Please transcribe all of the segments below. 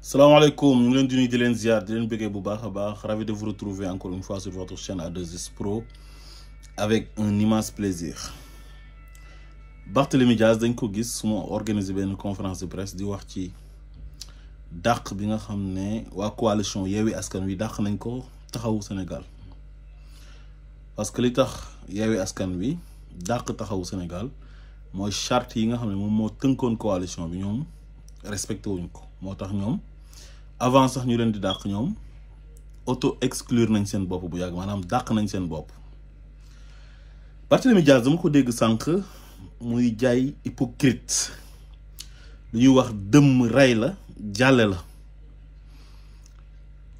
Salam alaikum, nous sommes venus de l'Enziar, de l'Enbege ravi de vous retrouver encore une fois sur votre chaîne A2S Pro avec un immense plaisir. Barthélémy Diaz dañ ko gis suma organiser une conférence de presse di wax ci dàq bi nga xamné wa coalition Yewwi Askan wi dàq nañ ko taxawu Sénégal. Parce que li tax Yewwi Askan wi dàq taxawu Sénégal moy charte yi nga xamné mom mo teunkone coalition bi ñom respecté wuñ ko motax ñom avant sax ñu leen di dàq ñom auto exclure nañ seen bop bu yag manam dàq nañ seen bop. Barthélémy Diaz dama ko dégg sank muy jaay hypocrite lu ñuy wax dëmm ray la jàlle la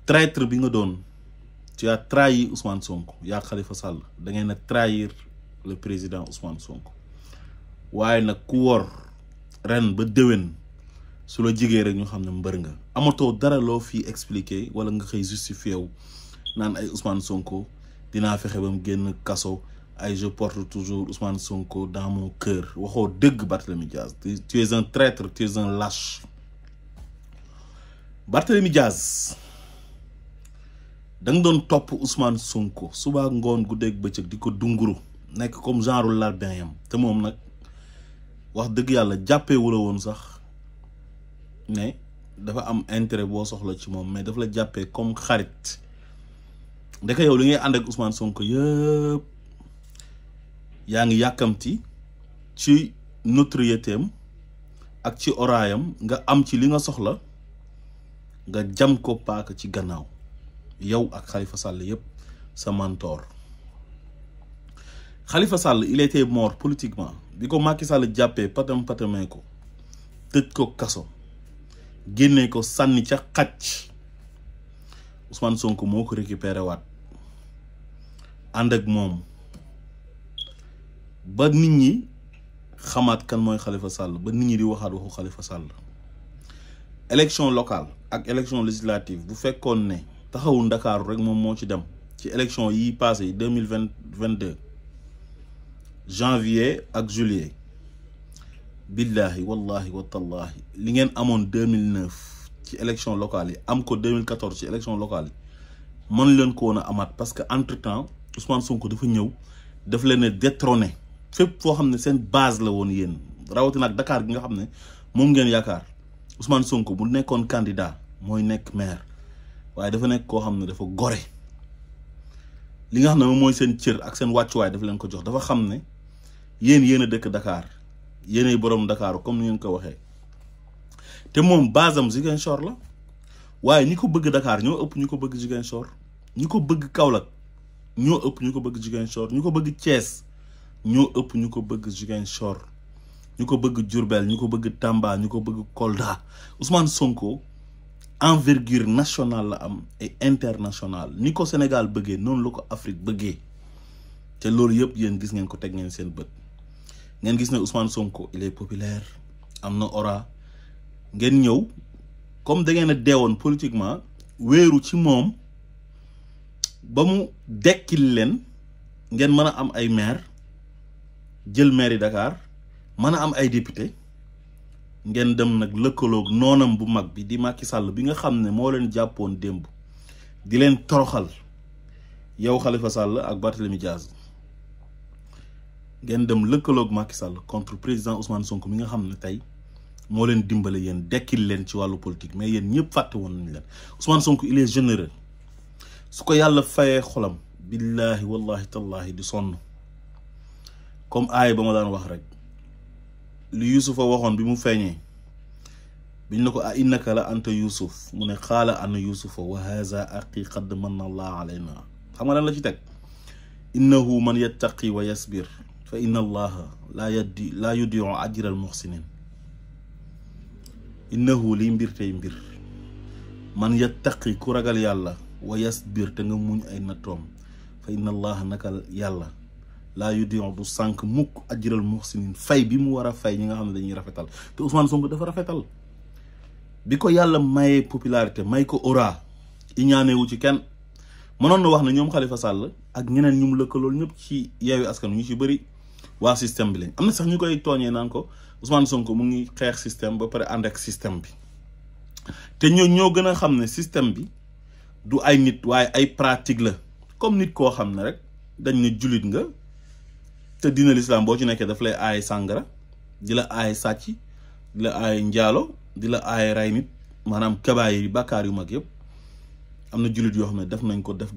traître bi nga doon tu as trahi Ousmane Sonko yaa Khalifa Sall da ngay na trahir le président Ousmane Sonko waaye nag ku wor ren ba déwén su la jigee rek ñu xam ne mbër nga amatoo dara loo fi expliquer wala nga xëy justifié wu naan ay Ousmane Sonko dinaa fexe ba mu génn kaso ay je porte toujours Ousmane Sonko dans mon cœur waxoo dëgg Barthélémy Diaz tu es un traître, tu es un lâche. Barthélémy Diaz da nga doon topp Ousmane Sonko suba ngoon guddeeg bëccëg di ko dunguru nekk comme genre larbin yam te moom nag wax dëgg yàlla jàppee wula woon sax ne dafa am intérêt boo soxla ci moom mais dafa la jàppee comme xarit ndeke yow li ngay ànd ak Ousmane Sonko yëpp yaa ngi yàkkamti ci notoriété am ak ci oraayam nga am ci li nga soxla nga jam ko paaka ci gannaaw yow ak Khalifa Sall yëpp sa mentor. Khalifa Sall il était mort politiquement bi ko Macky Sall jàppee patamee ko tëj ko kaso génnee ko sànni ca xacc Ousmane Sonko moo ko récupéré waat ànd ak moom ba nit ñi xamaat kan mooy Khalifa Sall ba nit ñi di waxaat waxu Khalifa Sall. Élection locale ak élection législative bu fekkoon ne taxawu Ndakaaru rek moom moo ci dem ci élection yi passé 2022 janvier ak juillet billahi wallahi watallahi li ngeen amoon 2009 ci élection locale yi am ko 2014 ci élection locale yi mën leen ko woon a amaat parce que entre temps Ousmane Sonko dafa ñëw daf leen a détrôné fépp foo xam ne seen base la woon yéen rawatina ak Dakar gi nga xam ne moom ngeen yaakaar Ousmane Sonko bu nekkoon candidat mooy nekk maire waaye dafa nekk koo xam ne dafa gore li nga xam ne moom mooy seen cër ak seen wàccuwaay dafa leen ko jox dafa xam ne yéen a dëkk Dakar yéenay borom Dakar comme ni ngeen ko waxee te moom base am Ziguinchor la waaye ñi ko bëgg Dakar ñoo ëpp ñu ko bëgg Ziguinchor ñi ko bëgg Kaolack ñoo ëpp ñu ko bëgg Ziguinchor ñu ko bëgg Thiès ñoo ëpp ñu ko bëgg Ziguinchor ñu ko bëgg Diourbel ñu ko bëgg Tamba ñu ko bëgg Kolda. Ousmane Sonko envergure nationale la am et internationale ni ko Sénégal bëggee noonu la ko Afrique bëggee te loolu yëpp yéen gis ngeen ko teg ngeen seen bët ngeen gis ne Ousmane Sonko il est populaire am na aura ngeen ñëw comme da ngeen a deewoon politiquement wéeru ci moom ba mu dekkil leen ngeen mën a am ay maire jël maire Dakar mën a am ay député ngeen dem nag lëkkaloog noonam bu mag bi di Macky Sall bi nga xam ne moo leen jàppoon démb di leen toroxal yow Khalifa Sall ak Barthélémy Diaz ngeen dem lëkkaloog Macky Sall contre président Ousmane Sonko mi nga xam ne tey moo leen dimbale yéen dekkil leen ci wàllu politique mais yéen ñëpp fàtte woon nañ leen Ousmane Sonko il est généreux su ko yàlla fayee xolam billahi wallahi tallahi di sonn comme aay ba ma daan wax rek li Yusufa waxoon bi mu feeñee biñ ne ko a innaka la anta Yusuf mu ne xaala ana Yusufa wa haza aqi qad manna allah alayna xam nga lan la ci teg innahu man yattaqi wa yasbir fa inna allaha la yudiu ajra al muhsinin innahu li mbir tey mbir man yattaqi ku ragal yàlla wa yasbir te nga muñ ay nattoom fa inna allaha naka yàlla laa yudiu du sànq mukk ajral muhsinin fay bi mu war a fay ñi nga xam ne dañuy rafetal te Ousmane Sonko dafa rafetal bi ko yàlla mayee popularité may ko aura iñaanewu ci kenn mënoon na wax ne ñoom Khalifa Sall ak ñeneen ñu mu lëkkalool ñëpp ci Yewwi Askan ñu ci bëri waa système bi lañ am na sax ñu koy tooñee naan ko Ousmane Sonko mu ngi xeex système ba pare ànd ak système bi te ñoo gën a xam ne système bi du ay nit waaye ay pratique la comme nit koo xam ne rek dañ ne jullit nga te diina l'islam boo ci nekkee daf lay aaye sàngara di la aaye sàcc di la aaye njaalo di la aaye ray nit maanaam kabaay yi bàkkaar yu mag yëpp am na jullit yoo xam ne def nañ ko def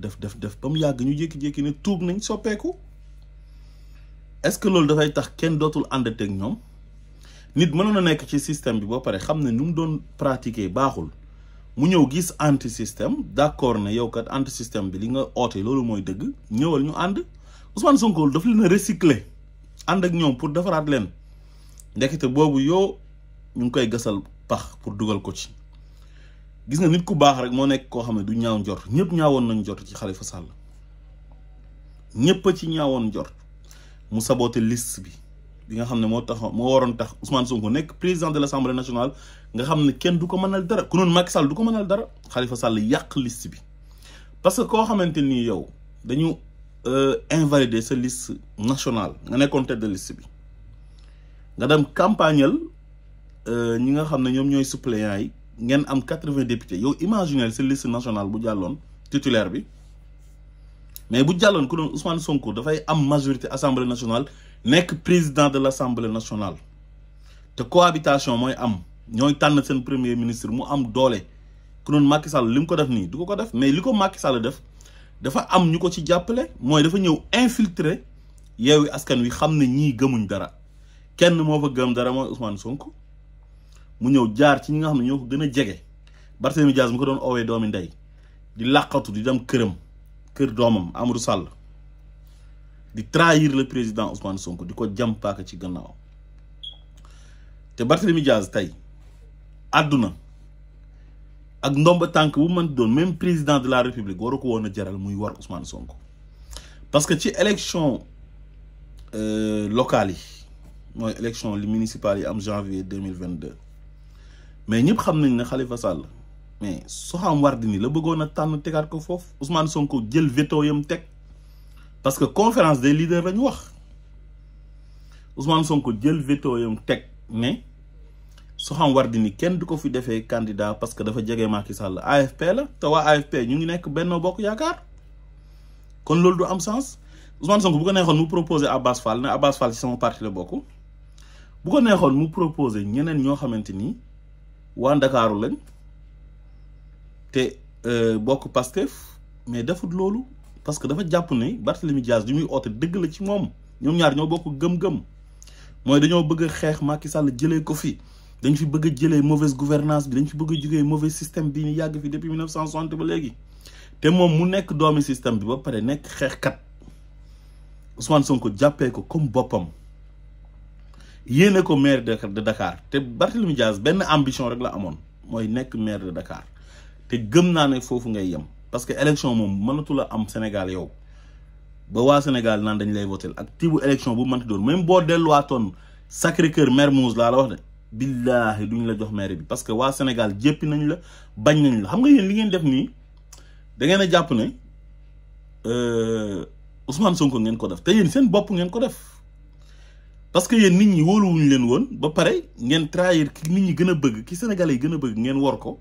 ba mu yàgg ñu jékki-jékki ne tuub nañ soppeeku. est-ce que loolu dafay tax kenn dootul àndateeg ñoom nit mënoon na nekk ci système bi ba pare xam ne nu mu doon pratiquer baaxul mu ñëw gis anti système d'accord ne yow kat anti système bi li nga oote loolu mooy dëgg ñëwal ñu ànd Ousmane Sonko daf leen a recycler ànd ak ñoom pour defaraat leen ndekete boobu yow ñu ngi koy gasal pax pour dugal ko ci. gis nga nit ku baax rek moo nekk koo xam ne du ñaaw njort ñëpp ñaawoon nañ njort ci Khalifa Sall ñëpp a ci ñaawoon njort mu saboté liste bi nga xam ne moo waroon tax Ousmane Sonko nekk président de l'Assemblée nationale nga xam ne kenn du ko mënal dara ku noonu Macky Sall du ko mënal dara Khalifa Sall yàq liste bi parce que koo xamante ni yow dañu invalider sa liste nationale nga nekkoon tête de liste bi nga dem campagnal ñi nga xam ne ñoom ñooy suppléants yi ngeen am 80 députés yow imaginez sa liste nationale bu jàlloon titulaire bi mais bu jàlloon ku doon Ousmane Sonko dafay am majorité assemblée nationale nekk président de l'assemblée nationale te cohabitation mooy am ñooy tànn seen premier ministre mu am doole ku doon Macky Sall li mu ko def nii du ko def mais li ko Macky Sall def dafa am ñu ko ci jàppale mooy dafa ñëw infiltrer Yewwi Askan Wi xam ne ñii gëmuñ dara kenn moo fa gëm dara mooy Ousmane Sonko mu ñëw jaar ci ñi nga xam ne ñoo ko gën a jege Barthélémy Diaz mu ko doon oowee doomi ndey di làqatu di dem kër doomam Amadou Sall di trahir le président Ousmane Sonko di ko jam paaka ci gannaaw te Barthélémy Diaz tey àdduna ak ndomba tànk bu mën doon même président de la république waru ko woon a jaral muy war Ousmane Sonko parce que ci élection locale yi mooy élection municipale yi am janvier 2022 mais ñëpp xam nañ ne Khalifa Sall mais Soham Wardini la bëggoon a tànn tegaat ko foofu Ousmane Sonko jël veto yam teg parce que conférence des leaders la ñu wax Ousmane Sonko jël veto yam teg ne Soham Wardini kenn du ko fi defee candidat parce que dafa jege Macky Sall AFP la te waa AFP ñu ngi nekk Benno Bokk Yaakaar kon loolu du am sens Ousmane Sonko bu ko neexoon mu proposer Abbas Fall ne Abbas Fall ci sama parti la bokk bu ko neexoon mu proposer ñeneen ñoo xamante ni waa Ndakaaru lañ te bokk Pastef mais defut loolu parce que dafa jàpp ne Barthélémy Diaz li muy oote dëgg la ci moom ñoom ñaar ñoo bokk gëm-gëm mooy dañoo bëgg a xeex Macky Sall jëlee ko fi dañ fi bëgg a jëlee mauvaise gouvernance bi dañ fi bëgg a jógee mauvais système bii ni yàgg fi depuis 1960 ba léegi te moom mu nekk doomi système bi ba pare nekk xeexkat Ousmane Sonko jàppee ko comme boppam yéene ko maire de Dakar te Barthélémy Diaz benn ambition rek la amoon mooy nekk maire de Dakar te gëm naa ne foofu ngay yem parce que élection moom mënatu la am Sénégal yow ba waa Sénégal naan dañ lay voter ak tibu élection bu mënti doon même boo delluwaatoon Sacré-Cœur Mermoz laa la wax de billaahi duñ la jox maire bi parce que waa Sénégal jéppi nañ la bañ nañ la xam nga yéen li ngeen def nii da ngeen a jàpp ne Ousmane Sonko ngeen ko def te yéen seen bopp ngeen ko def parce que yéen nit ñi wóoluwuñ leen woon ba pare ngeen trahir ki nit ñi gën a bëgg ki Sénégalais yi gën a bëgg ngeen wor ko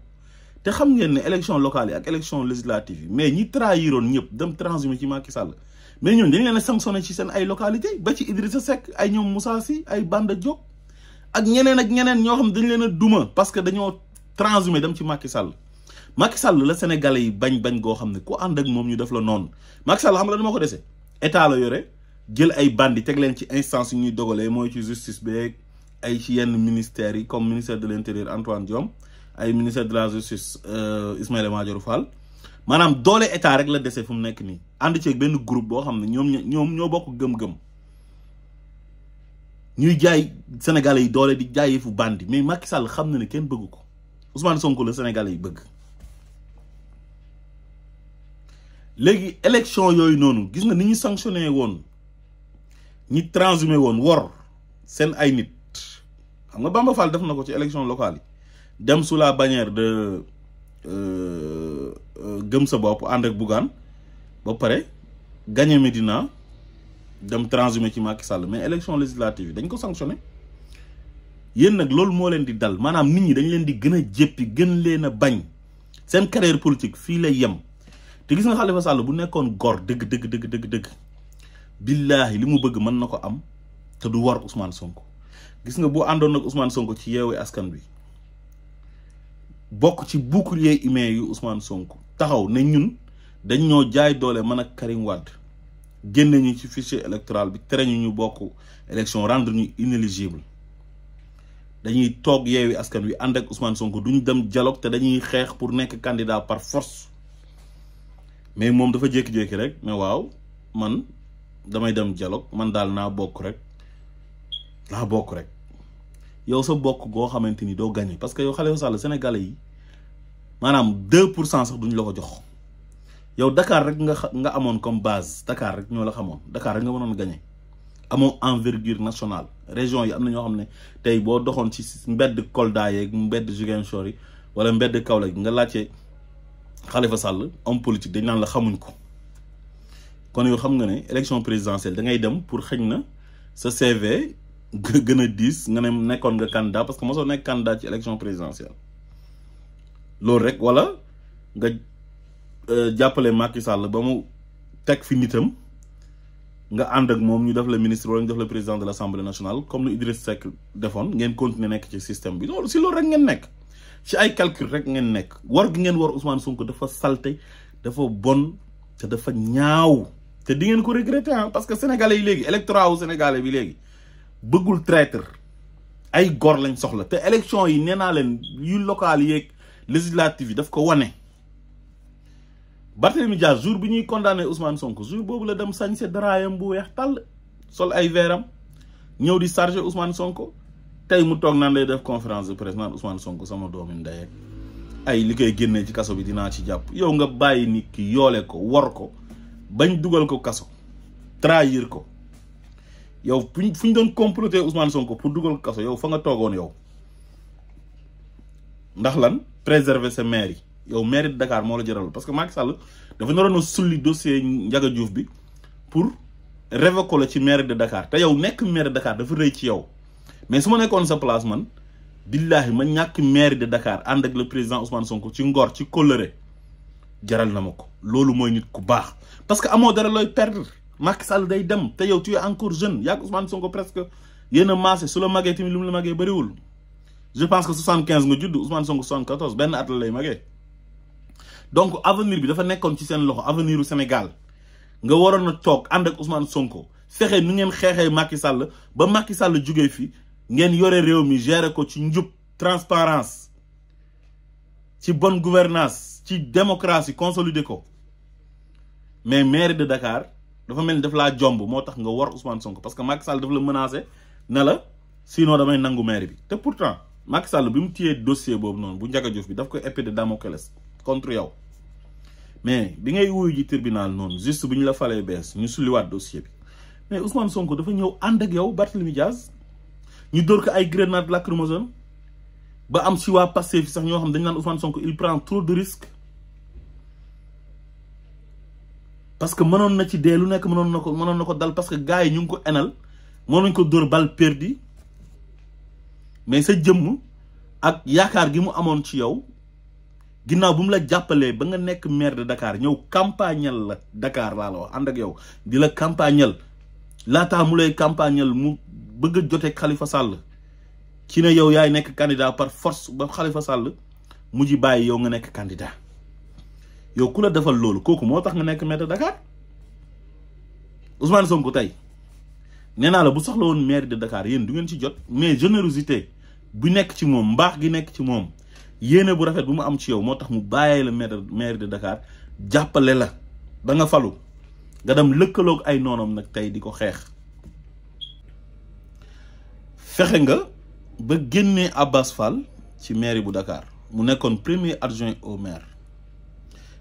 te xam ngeen ne élection locale yi ak élection législative yi mais ñi trahiroon ñëpp dem transhumé ci Macky Sall mais ñooñu dañ leen a sanctionné ci seen ay localité ba ci Idrissa Seck ay ñoom Moussa Sy ay Banda Diop ak ñeneen ñoo xam dañ leen a duma parce que dañoo transhumé dem ci Macky Sall la Sénégalais yi bañ goo xam ne ku ànd ak moom ñu def la noonu Macky Sall xam nga dama ko dese état la yore jël ay bandi teg leen ci instance yu ñuy dogalee mooy ci justice beeg ay ci yenn ministères yi comme ministère de l'intérieur Antoine Diome ay ministère de la justice Ismaïla Madior Fall maanaam doole état rek la dese fu mu nekk nii ànd ceeg benn groupe boo xam ne ñoom ñoo bokk gëm-gëm ñuy jaay Sénégalais yi doole di jaay fu bandi mais Macky Sall xam na ne kenn bëgg ko Ousmane Sonko la Sénégalais yi bëgg. léegi élection yooyu noonu gis nga ni ñu sanctionné woon ñi transhumé woon wor seen ay nit xam nga Bamba Fall def na ko ci élection locale yi dem sous la bannière de gëm sa bopp ànd ak Bougane ba pare gagné Médina dem transhumé ci Macky Sall mais élection législative yi dañ ko sanctionné yéen nag loolu moo leen di dal maanaam nit ñi dañ leen di gën a jéppi gën leen a bañ seen carrière politique fii lay yem te gis nga Khalifa Sall bu nekkoon gor dëgg billaahi li mu bëgg mën na ko am te du war Ousmane Sonko gis nga bu àndoon nag Ousmane Sonko ci Yewwi Askan Wi bokk ci bouclier humain yu Ousmane Sonko taxaw ne ñun dañ ñoo jaay doole man ak Karim Wade génne ñu ci fichier électoral bi tere ñu bokk élection rendre ñu inéligible dañuy toog Yewwi Askan Wi ànd ak Ousmane Sonko duñ dem dialogue te dañuy xeex pour nekk candidat par force mais moom dafa jékki-jékki rek mais waaw man damay dem dialogue man daal naa bokk rek yow sa bokk goo xamante ni doo gagné parce que yow Khalifa Sall sénégalais yi maanaam 2% sax duñ la ko jox yow Dakar rek nga amoon comme base Dakar rek ñoo la xamoon Dakar rek nga mënoon gagné amoo envergure nationale région yi am na ñoo xam ne tey boo doxoon ci mbedd Kolda yeeg mbedd Ziguinchor yi wala mbedd Kaolack nga laajte Khalifa Sall homme politique dañ naan la xamuñ ko kon yow xam nga ne élection présidentielle da ngay dem pour xëñ na sa CV gën a diis nga ne nekkoon nga candidat parce que mosoo nekk candidat ci élection présidentielle loolu rek wala nga jàppale Macky Sall ba mu teg fi nitam nga ànd ak moom ñu def la ministre wala ñu def la président de l'Assemblée nationale comme lu Idriss Seck defoon ngeen continuer nekk ci système bi loolu si loolu rek ngeen nekk ci ay calcul rek ngeen nekk war gi ngeen war Ousmane Sonko dafa salte dafa bon te dafa ñaaw te di ngeen ko regretter parce que sénégalais yi léegi électorat wu sénégalais bi léegi bëggul traître ay gor lañ soxla te élection yi nee naa leen yu local yeeg législative yi daf ko wane Barthélémy Diaz jour bi ñuy condamné Ousmane Sonko jour boobu la dem sañse daraayam bu weex tàll sol ay veeram ñëw di chargé Ousmane Sonko tey mu toog naan lay def conférence de presse naan Ousmane Sonko sama doomi ndey ay li koy génnee ci kaso bi dinaa ci jàpp yow nga bàyyi nit ki yoole ko war ko bañ dugal ko kaso trahir ko yow fu ñu doon comploter Ousmane Sonko pour dugal ko kaso yow fa nga toogoon yow ndax lan préserver sa maire yi yow maire de Dakar moo la jëral parce que Macky Sall dafa naroon a sulli dossier Ndiaga Diouf bi pour révoquer la ci maire de Dakar te yow nekk maire de Dakar dafa rëy ci yow mais su ma nekkoon sa place man billahi ma ñàkk maire de Dakar ànd ak le président Ousmane Sonko ci ngor ci kóllëre jaral na ma ko loolu mooy nit ku baax parce que amoo dara looy perdre Macky Sall day dem te yow tu es encore jeune yaa Ousmane Sonko presque yéen a maase su la magee tamit lu mu la magee bëriwul je pense que 75 nga judd Ousmane Sonko 74 benn at la lay magee donc avenir bi dafa nekkoon ci seen loxo avenir u Sénégal nga waroon a toog ànd ak Ousmane Sonko fexe nu ngeen xeexee Macky Sall ba Macky Sall jugee fi ngeen yore réew mi gérer ko ci njub transparence ci bonne gouvernance ci démocratie consolider ko mais maire de Dakar dafa mel ni daf laa jomb moo tax nga war Ousmane Sonko parce que Macky Sall dafa la menacé ne la sinon damay nangu maire bi te pourtant Macky Sall bi mu téyee dossier boobu noonu bu Ndiaga Diouf bi daf koy épée de Damoclès contre yow mais bi ngay wuyu ji tribunal noonu juste bu ñu la falee bees ñu sulliwaat dossier bi mais Ousmane Sonko dafa ñëw ànd ak yow Barthélémy Diaz ñu dóor ko ay grenade lacrymogène ba am si waa Pastef fi sax ñoo xam dañ naan Ousmane Sonko il prend trop de risques parce que mënoon na ci dee lu nekk mënoon na ko dal parce que gars yi ñu ngi ko enal mënoon ko dóor balle perdue mais sa jëmm ak yaakaar gi mu amoon ci yow ginnaaw bu mu la jàppalee ba nga nekk maire de Dakar ñëw campagnal la Dakar laa la wax ànd ak yow di la campagnal laataa mu lay campagnal mu bëgg a jote Khalifa Sall ci ne yow yaay nekk candidat par force ba Khalifa Sall mujj bàyyi yow nga nekk candidat yow ku la defal loolu kooku moo tax nga nekk maire de Dakar Ousmane Sonko tey nee naa la bu soxla woon maire de Dakar yéen du ngeen ci jot mais générosité bu nekk ci moom mbaax gi nekk ci moom yéene bu rafet bu mu am ci yow moo tax mu bàyyee la maire de Dakar jàppale la ba nga falu nga dem lëkkaloog ay noonam nag tey di ko xeex fexe nga ba génnee Abbas Fall ci mairie bu Dakar mu nekkoon premier adjoint au maire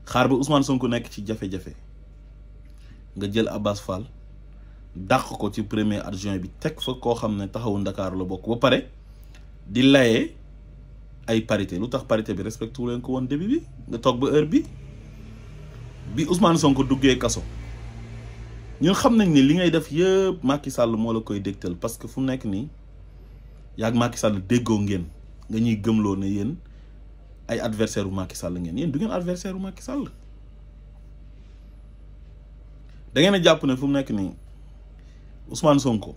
xaar ba Ousmane Sonko nekk ci jafe-jafe nga jël Abbas Fall dàq ko ci premier adjoint bi teg fa koo xam ne taxawu Dakar la bokk ba pare di layee ay parité lu tax parité bi respecté wu leen ko woon début bi nga toog ba heure bi Ousmane Sonko duggee kaso ñun xam nañ ne li ngay def yëpp Macky Sall moo la koy dégtal parce que fu nekk nii yaag Macky Sall déggoo ngeen nga ñuy gëmloo ne yéen ay adversaire u Macky Sall ngeen yéen du ngeen adversaire u Macky Sall da ngeen a jàpp ne fu mu nekk nii Ousmane Sonko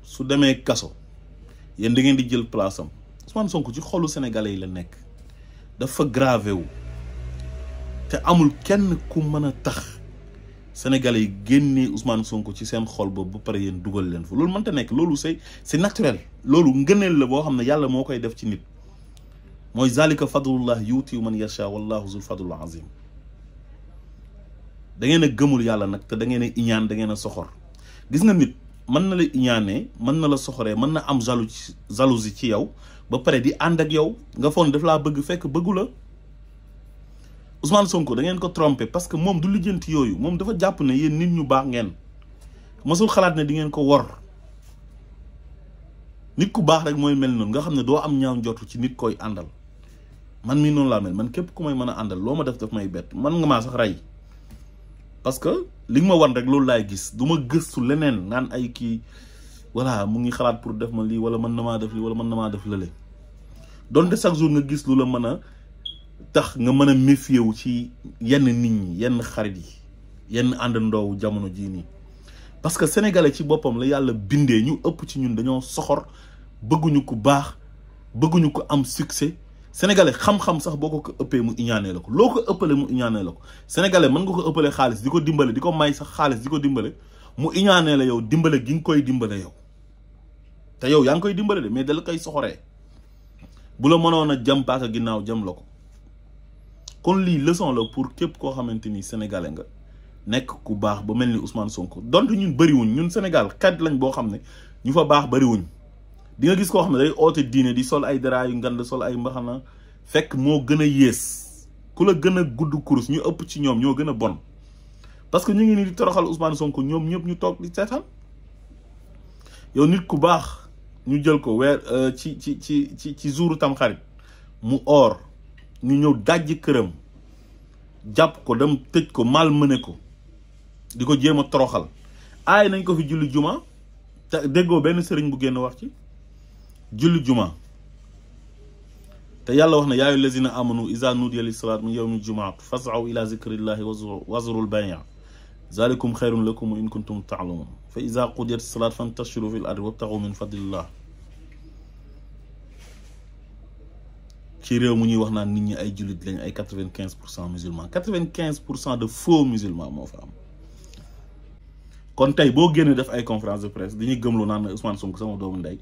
su demee kaso yéen da ngeen di jël place am. Ousmane Sonko ci xolu sénégalais yi la nekk dafa gravé wu te amul kenn ku mën a tax sénégalais yi génnee Ousmane Sonko ci seen xol boobu ba pare yéen dugal leen fa loolu mënta nekk loolu c'est naturel loolu ngëneel la boo xam ne yàlla moo koy def ci nit mooy zalika fadlullah yuuti man yasha wallahu zul fadlul azim da ngeen a gëmul yàlla nag te da ngeen a iñaan da ngeen a soxor gis nga nit mën na la iñaanee mën na la soxoree mën na am jalousie ci yow ba pare di ànd ak yow nga foog daf laa bëgg fekk bëggu la Ousmane Sonko da ngeen ko trompé parce que moom du lijjanti yooyu moom dafa jàpp ne yéen nit ñu baax ngeen mosul xalaat ne di ngeen ko wor nit ku baax rek mooy mel noonu nga xam ne doo am ñaaw njortu ci nit koy àndal man mii noonu laa mel man képp ku may mën a àndal loo ma daf may bett man nga maa sax rey parce que li nga ma wan rek loolu laay gis du ma gëstu leneen naan ay kii voilà mu ngi xalaat pour def ma lii wala mën na maa def lii wala mën na maa def lële donte chaque jour nga gis lu la mën a tax nga mën a méfier wu ci yenn nit ñi yenn xarit yi yenn àndandoowu jamono jii nii parce que sénégalais ci boppam la yàlla bindee ñu ëpp ci ñun dañoo soxor bëgguñu ku baax bëgguñu ko am succès sénégalais xam-xam sax boo ko ëppee mu iñaanee la ko loo ko ëppale mu iñaanee la ko sénégalais mën nga ko ëppale xaalis di ko dimbale di ko may sax xaalis di ko dimbale mu iñaanee la yow dimbale gi nga koy dimbale yow te yow yaa ngi koy dimbale de mais da la koy soxoree bu la mënoon a jëm paaka ginnaaw jëm la ko kon lii leçon la pour képp koo xamante ni sénégalais nga nekk ku baax ba mel ni Ousmane Sonko donte ñun bëriwuñ ñun Sénégal kat lañ boo xam ne ñu fa baax bëriwuñ di nga gis koo xam ne day oote diine di sol ay dara yu ngand sol ay mbaxana fekk moo gën a yées ku la gën a gudd kurus ñu ëpp ci ñoom ñoo gën a bon parce que ñu ngi nii di toroxal Ousmane Sonko ñoom ñëpp ñu toog di seetaan yow nit ku baax ñu jël ko weer ci jouru Tamxarit mu oor ñu ñëw dajji këram jàpp ko dem tëj ko malmené ko di ko jéem a toroxal aay nañ ko fi julli juma te déggoo benn sëriñ bu génn wax ci julli juma te yàlla wax na yaa ayyuhal lazina amanu iza nudiya lis salaat min yawmil jumaat fas'aw ila zikrillahi wazrul bay'a zalikum khayrun lakum in kuntum ta'lamun fa iza qudiyatis salaat fantashiru fil ardi wabtaghu min fadlillah ci réew mu ñuy wax naan nit ñi ay jullit lañ ay 95% musulmans 95% de faux musulmans moo fa am kon tey boo génnee def ay conférence de presse dañuy gëmloo naan Ousmane Sonko sama doomu ndey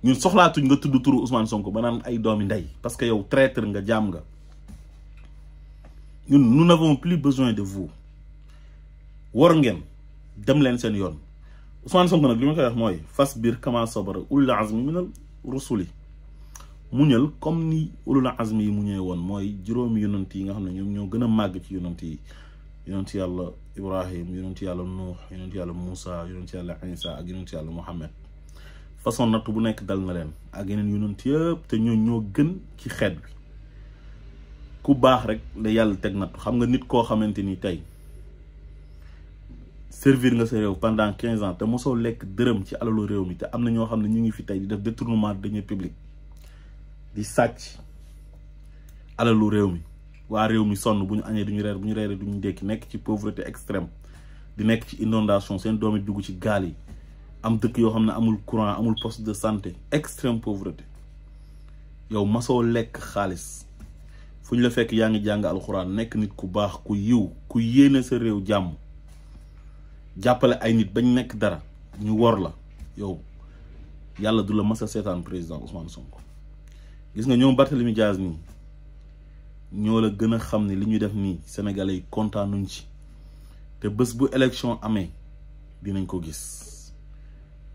ñun soxlaatuñ nga tudd turu Ousmane Sonko ba naan ay doomi ndey parce que yow traître nga jaam nga ñun nous n'avons plus besoin de vous war ngeen dem leen seen yoon Ousmane Sonko nag li ma koy wax mooy fas biir kama sabara ulul azmi minal rusuli muñal comme ni ulul azmi yi muñee woon mooy juróomi yonent yi nga xam ne ñoom ñoo gën a màgg ci yonent yi yonent yàlla Ibrahim yonent yàlla Nuux yonent yàlla Moussa yonent yàlla Isa ak yonent yàlla Muhammad façon natt bu nekk dal na leen ak yeneen yonent yëpp te ñoo gën ci xeet bi ku baax rek la yàlla teg natt xam nga nit koo xamante ni tey servir nga sa réew pendant 15 ans te mosoo lekk dërëm ci alalu réew mi te am na ñoo xam ne ñu ngi fi tey di def détournement de deniers publics di sàcc alalu réew mi waa réew mi sonn bu ñu añee duñu reer bu ñu reeree duñu ndékki nekk ci pauvreté extrême di nekk ci inondation seen doom yi dugg ci gaal yi am dëkk yoo xam ne amul courant amul poste de santé extrême pauvreté yow masoo lekk xaalis fu ñu la fekk yaa ngi jàng alxuraan nekk nit ku baax ku yiw ku yéene sa réew jàmm jàppale ay nit bañ nekk dara ñu wor la yow yàlla du la mas a seetaan président Ousmane Sonko gis nga ñoom Barthélémy Diaz nii ñoo la gën a xam ne li ñu def nii sénégalais yi kontaanuñ ci te bés bu élection amee dinañ ko gis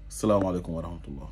salaamaaleykum wa rahmatullah